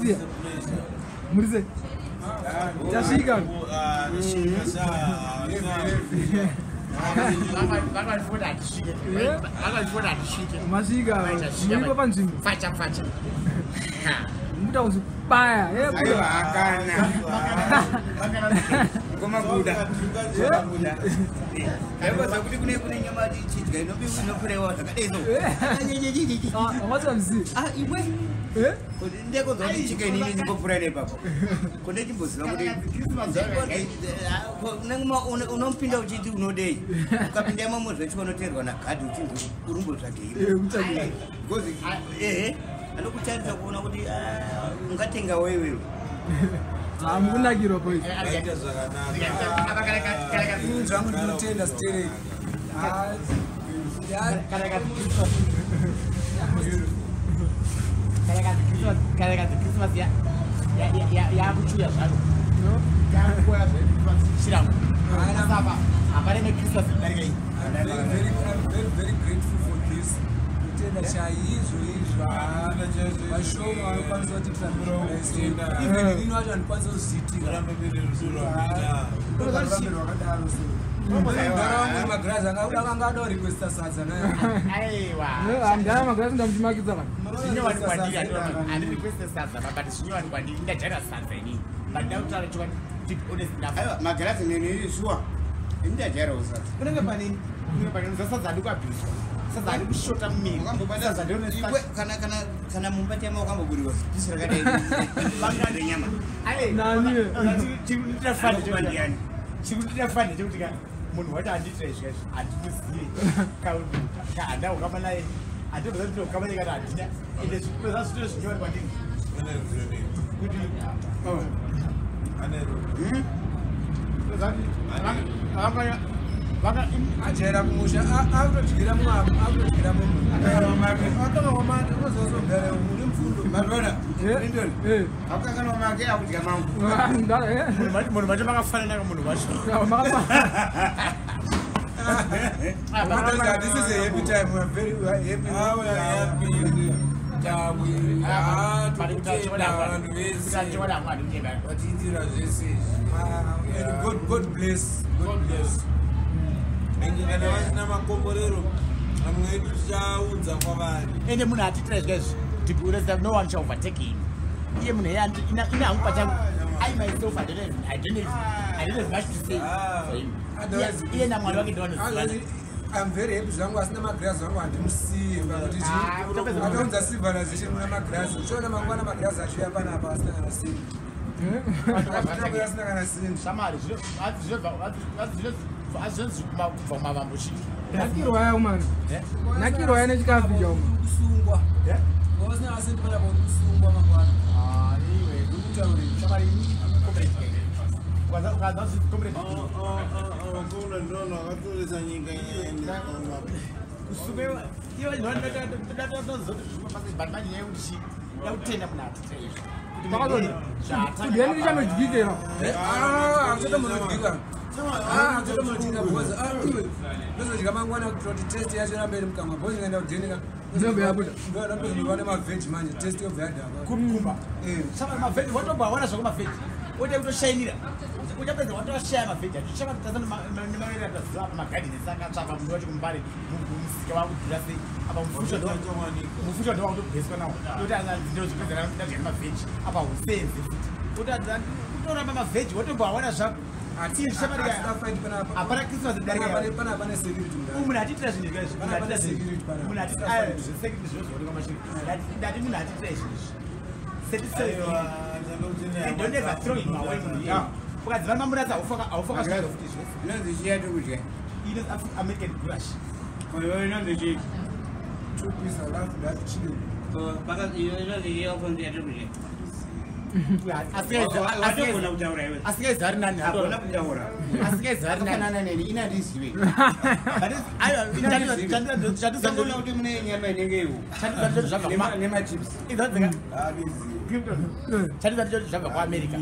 Masiya. Muri sei? Tasvika. Masvika. Muripo panzvimbo. Facha facha. Muda kunzi baya. Aiwa akana. Ngoma buda. Aiwa zakuti kune nyama chidya inopurewa zvakadai so. Ah, what's Ah, iwe. Kuti ndekonzwa kuti chicken ini ndingopfura nepapo. Kune chimboziva kuti unomupinda uchiti unodei. Ukapinda imomo zvechi unoteerwa nagadhi uchinzi urumbotsvagei. Because ehe anokutarisa kuona kuti ungatenga wewewe. Ah, mukunakirwa boys. Aita zvakanaka. Ini zvangu ndinotenda stereki. Ah, Kana kanzi Christmas yakuchuya zvaro. Yakuya zvechirango. Saka hapana nechristmas kudarika iyi. I'm very, very grateful for this. Kutenda chaizvo izvo. Vashoma vanokwanisa kuti Kutenda. Even ini wacho handikwanisa kuzviitira. Rambe mberi rudo rwakuita. Rwambe rwakadaro so. Mudhara wangu magirazi anga ada kurequesta sadza naye. Aiwa. Handaya magirasi ndamuchimakidza kana. Zvinyowani kwandiri handirequeste sadza but zvinyowani kwandiri ndajaira sadza inini. But ndakutaura chokwadi to be honest enough. Aiwa magirazi neni shuwa. Ini ndajairawo sadza. Unenge panini? Unenge panini? Sadza handi kuabhuswa. Sadza handi kushota mumiri. Sadza ndiro Iwe kana kana kana mumba tema wakamboburiwa pisi rakadai renyama. Nani? Ndiyani? Chikundira fani chekuti ka munhu wacho handiitira izvi izvi handimuzive handina ukama naye handinoziva kuti ukama naye kana handina ende zvito zvinyowani kwandiri Ane rudo nei? kuti Ane rudo. Ajaira kumusha akutodyira mumwe akutodyira mumwe. Akanga wamate unozozogara une mufundo. Mazvona? Clinton. Eh. Akukanganwa make akudya mangu. Ndara eh. Munhu wacho makafanana munhu wacho. This is a happy time. We are very we are happy. Ah, we are happy. Tawe. Ah, tokutenda vanhu vese. Vatiitira zvese izvi. And God bless. God bless. Ende kana vasina makomborero amwe edu tichaunza kwavari. Ende munhu atiitira izvi izvi to be honest no one shall overtake him. Iye munhu iye ine hangu pachangu I myself I don't have much to say for him. Iye namwari wake ndovanoziva. Otherwise, I'm very happy zvangu asina magirazi vangu handimusiye pakuti Ah, utapedza ataunza civilization muna magirazi uchiona mangwana magirazi achiuya panapa asina kana sindi asina kana sindi Shamari zvinonzi kubva kumavambo chii. Nakirwa ya man. Nakirwa ya nechikafu chaumo. kusungwa usina kana sindi panapa uri kusungwa mangwana ndikutaurira Shamari comrade. Ukaza comrade. Vakura ndona vakatoresa nyika Kusumewa iwe but manje nyaya yekuti chii yakutenda munhu atiitira izvi. Makazona. Kudya ndichanodyikera. akuchatomunodyika akuchatomunodyika because iwe ndozodya mangwana kuti test yacho irambe iri mukanwa because ndikaenda kudhenika Nzombe yabuda. ndozodyiwa nemavheji manje test yobva yadhakwa Kumba. Shamari mavheji watobva waona zvako mavheji. Woita kutoshainira. Uchapedza watoshaya mavheji acho. Shamari tasa nemavere ataziva apa magadheni akatsvaka munhu wacho kumbare musika wakudhura sei. Apa mufushwa ndowakutobheswa nawo. Toti ndozvipedza ndadya nemavheji. Apa husenzi futi. Kutoramba mavheji watobva waona zvako. Hapana Christmas kudarika. Panapa pane security mudhara. Munhu atiitira zvinhu izvi. Pana pane security pana. Munhu atiitira zvesecurity zvinozoonekwa mashure. Ndati munhu atiitira izvi izvi. Don't ever throw him away munhu iyeye. Ukadziva mamurasa haufa kasvika futi zvese. Inonzi chii yatokudya? Inonzi American goulash. Iwe inonzi chii? Two piece, I love that chicken. Iyo inonzi chii yakonzi yatokudya? Watogona kutaura iwe. Asingaiziva ari nani. Agona kutaura. Asingaiziva ari nani. Akafanana neni ini handizivi. But aiwa, Ndinoona kuti mune nyama inenge iwo. chandizva zvabva Nemachips. Chandizva ndicho zvabva kuAmerica.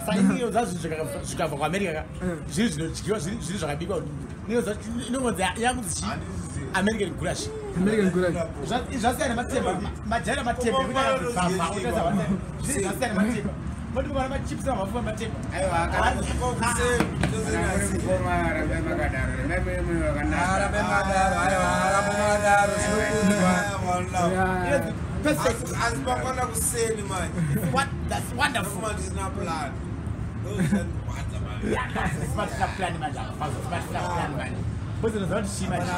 Saka zazvo zvikabva kuAmerica ka zviri zvinodyiwa zviri zvakabikwa inongonzi yakunzi chii American goulash. American garage. Zvasiyana matemba, majaira matemba zvasiyana matemba. Moti machips amafupa matemba. Perfect. Asi mangwana kuseni manje. What? That's wonderful. Ndisina plan. Smartina plan manje. Smartina plan manje. Bozi noziva kuti chii manje.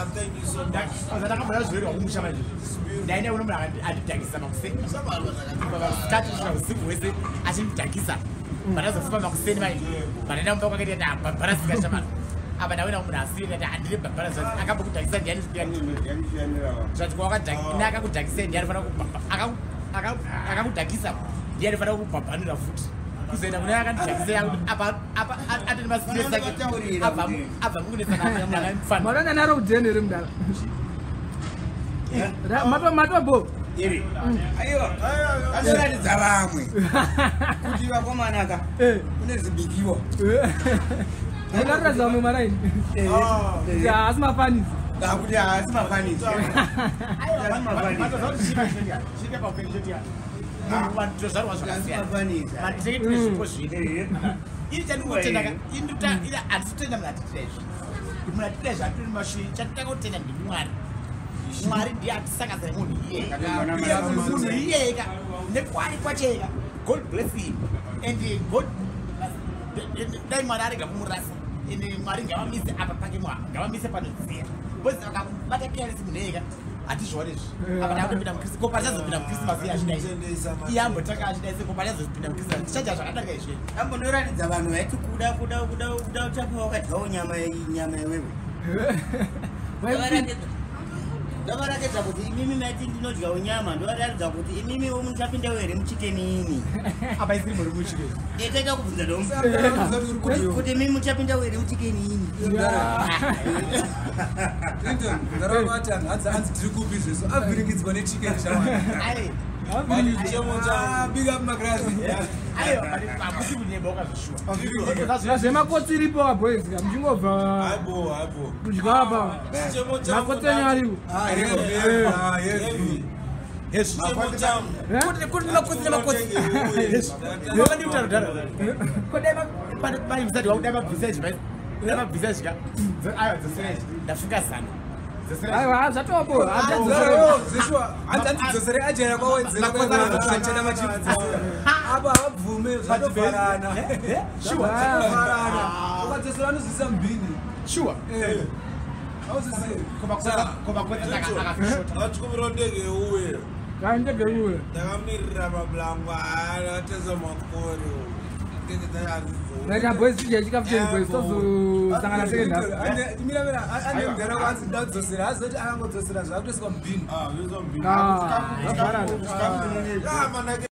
Ndakambona zvirwere kumusha manje. Ndaenda kuno munhu andidhakisa makuseni. Masikati kusvika usiku hwese achindidhakisa. Pandazofupa makuseni manje. Pandaenda kumba kwake ndikati bhabhara sikashamana. Apa ndawenda kumunhu asiri ndikati handiri bhabhara zvati akambokudhakisa ndiyani zvati akakudhakisai ndiyani fanira akakudhakisa ndiyani fanira kukubhabhanura futi. Kuzoenda kune akandidhakisai apa atine masiresi ake abva mukunesana. Maranga naro kudheni here mudara? Matobo. Iri. Aiwa. Anoratidza vamwe kuti vakomanaka kune zibikiwa. Anoratidza vamwe maraini. Haasi mafanisi. Kuti haasi mafanisi. Tozvarwa zvakasiyana. Matenge tine zvipo zvine. Ini chandikutenda handisi kutenda munhu atitira izvi. Munhu atitira izvi hatiri mashure. Chanditanga kutenda ndiMwari. Mwari ndiye atisanganisa nemunhu iyeye. Munhu iyeye nekwari kwacheka. God bless him. And God dai Mwari arega kumurasa. And Mwari ngavamise apa pake ngavamise panodziya. Because vakabata careless munhu iyeye hatizvione izvi. Apa ndakutopinda muChristmas. Ko pachazopinda muChristmas iye achidai. Iye ambotanga achidai seko pachazopinda muChristmas. Tichadya zvakanaka izvi. Ambonoratidza vanhu vaiti kuda kuda kuda kuda uchafa wakadyawo nyama nyama iwewe. Ndavaratidza kuti imimi maiti ndinodyawo nyama, ndovaratidza kuti imimi muchapindawo here muchikeni ini. Apa isiri muri muchikeni. Taita kubvunza domu. Kuti imimi muchapindawo here muchikeni ini. Clinton, ndaravati hanzi tiri kupi zvesu avhiringidzwa nechikeni shamwari. Big up Magrazi. Hakusi kunyeba ukazvishuwa. Zvemakotsi iripo aboys muchingobva kudya apa. Makotsi enyu aripo. Kuti makotsi nemakotsi. Wakandikutaura kudai musati wakudai mabvisa izvi dai mabvisa izvi aiwa dzosera izvi ndafunga zano. Aiwa zvatopo. Hanzi ajaira kwawedzera kwachena machips. Apa havabvume zvatovharana. Zvatovharana. Ukadzosera anozvisa mubhini. Sure. Hauzvisiyi. Komakotsi akashota. Vachikumbira ndege uye. Ndege uye. Ndakamirira mablango ateza makore. Naita boys tidye chikafu chenyu boys tozosangana second half. Mira ane mudhara wanzi ndadzosera azoti akangodzosera zvakutoiswa mubhini. Zvavharana. Manake.